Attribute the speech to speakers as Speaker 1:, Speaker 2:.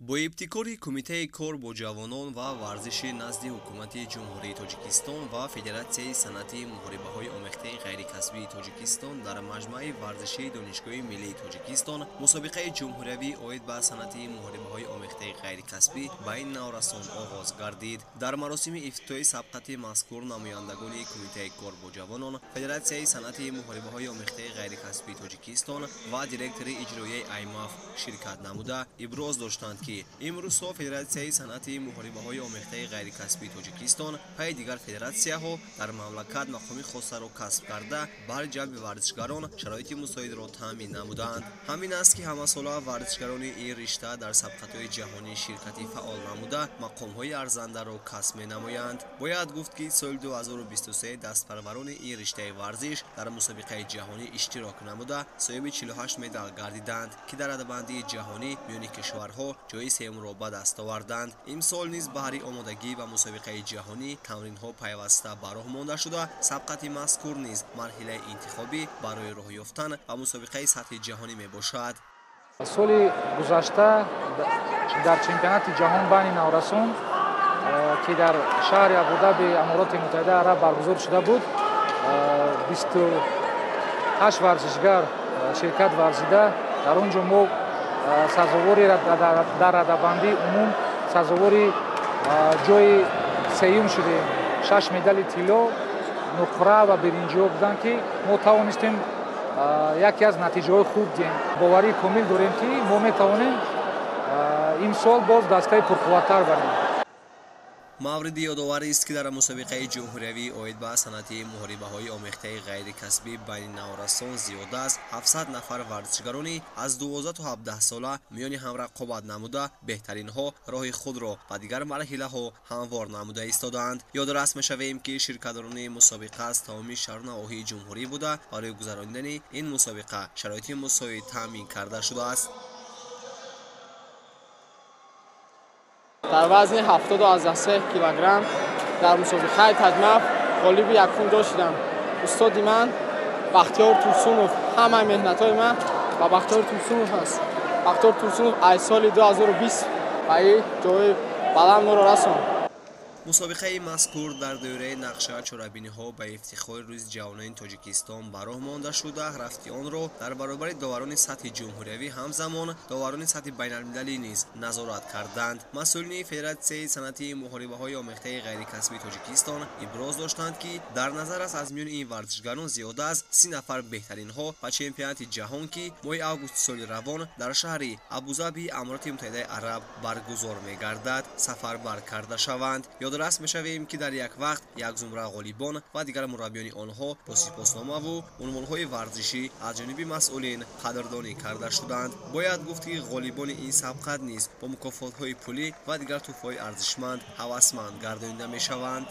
Speaker 1: Бо ибтикори Кумитаи кор бо ҷавонон ва варзиши назди Ҳукумати Ҷумҳурии Тоҷикистон ва Федератсияи санъати муҳорибаҳои омехтаи ғайрикасбии Тоҷикистон дар маҷмӯаи варзишии Донишгоҳи миллии Тоҷикистон мусобиқаи ҷумҳуриявӣ оид ба санъати муҳорибаҳои омехтаи ғайрикасбӣ байни наврасон оғоз гардид. Дар маросими ифтитоҳи сабқати мазкур намояндагони Кумитаи кор бо ҷавонон, Федератсияи санъати муҳорибаҳои омехтаи ғайрикасбии Тоҷикистон ва директори иҷроияи АЙМАФ ширкат намуда иброз доштанд, ки имрӯзҳо Федератсияи санъати муҳорибаҳои омехтаи ғайрикасбии Тоҷикистон пайи дигар федератсияҳо дар мамлакат мақоми хосаро касб карда, барои ҷалби варзишгарон шароити мусоидро таъмин намудаанд. Ҳамин аст, ки ҳамасола варзишгарони ин ришта дар сабқатҳои ҷаҳонӣ ширкати фаъол намуда, мақомҳои арзандаро касб менамоянд. Бояд гуфт, ки соли 2023 дастпарварони ин риштаи варзиш дар мусобиқаи ҷаҳонӣ иштирок намуда, соҳиби 48 медал гардиданд, ки дар радабандии ҷаҳонӣ миёни кишварҳо ҷои сеюмро ба даст оварданд. Имсол низ баҳри омодагӣ ба мусобиқаи ҷаҳонӣ тамринҳо пайваста ба роҳ монда шуда, сабқати мазкур низ марҳилаи интихобӣ барои роҳ ёфтан ба мусобиқаи сатҳи ҷаҳонӣ мебошад.
Speaker 2: Соли гузашта дар чемпионати ҷаҳон байни наврасон, ки дар шаҳри Абудаби Амороти Муттаҳидаи Араб баргузор шуда буд, 28 варзишгар ширкат варзида, дар он ҷо мо сазовори дар радабандии умум сазовори ҷои сеюм шудем. 6 медали тилло, нуқра ва биринҷиҳо буданд, ки мо тавонистем яке аз натиҷаҳои хуб диҳем. Боварии комил дорем, ки мо метавонем имсол боз дастаи пурқувваттар барем.
Speaker 1: Мавриди ёдоварист, ки дар мусобиқаи ҷумҳуриявӣ оид ба санъати муҳорибаҳои омехтаи ғайрикасбӣ байни наврасон зиёда аз 700 нафар варзишгарони аз 12 то 17 сола миёни ҳам рақобат намуда, беҳтаринҳо роҳи худро ба дигар марҳилаҳо ҳамвор намуда истодаанд. Ёдрас мешавем, ки ширкатдорони мусобиқа аз тамоми шаҳру навоҳии ҷумҳурӣ буда, барои гузаронидани ин мусобиқа шароити мусоид таъмин карда шудааст.
Speaker 3: Дар вазни 73 килограмм дар мусобиқаи ТАДМАФ ғолиби якум ҷо шудам. Устоди ман Бахтиёр Турсунов, ҳамаи меҳнатҳои ман ба Бахтиёр Турсунов аст. Бахтиёр Турсунов аз соли 2020 ба ин ҷои баланд моро расонд.
Speaker 1: Мусобиқаи мазкур дар доираи нақша чорабиниҳо ба ифтихори Рӯзи ҷавонони Тоҷикистон ба роҳ монда шуда, рафти онро дар баробари доварони сатҳи ҷумҳуриявӣ ҳамзамон доварони сатҳи байналмилалӣ низ назорат карданд. Масъулини Федератсияи санъати муҳорибаҳои омехтаи ғайрикасбии Тоҷикистон иброз доштанд, ки дар назар аст аз миёни ин варзишгарон зиёда аз 30 нафар беҳтаринҳо ба чемпионати ҷаҳон, ки моҳи августи соли равон дар шаҳри Абузаби Амороти Муттаҳидаи Араб баргузор мегардад, сафарбар карда шаванд. Ёдрас мешавем, ки дар як вақт як зумра ғолибон ва дигар мураббиёни онҳо бо сипосномаву унвонҳои варзишӣ аз ҷониби масъулин қадрдонӣ карда шуданд. Бояд гуфт, ки ғолибони ин сабқат низ бо мукофотҳои пулӣ ва дигар тӯҳфаҳои арзишманд ҳавасманд гардонида мешаванд.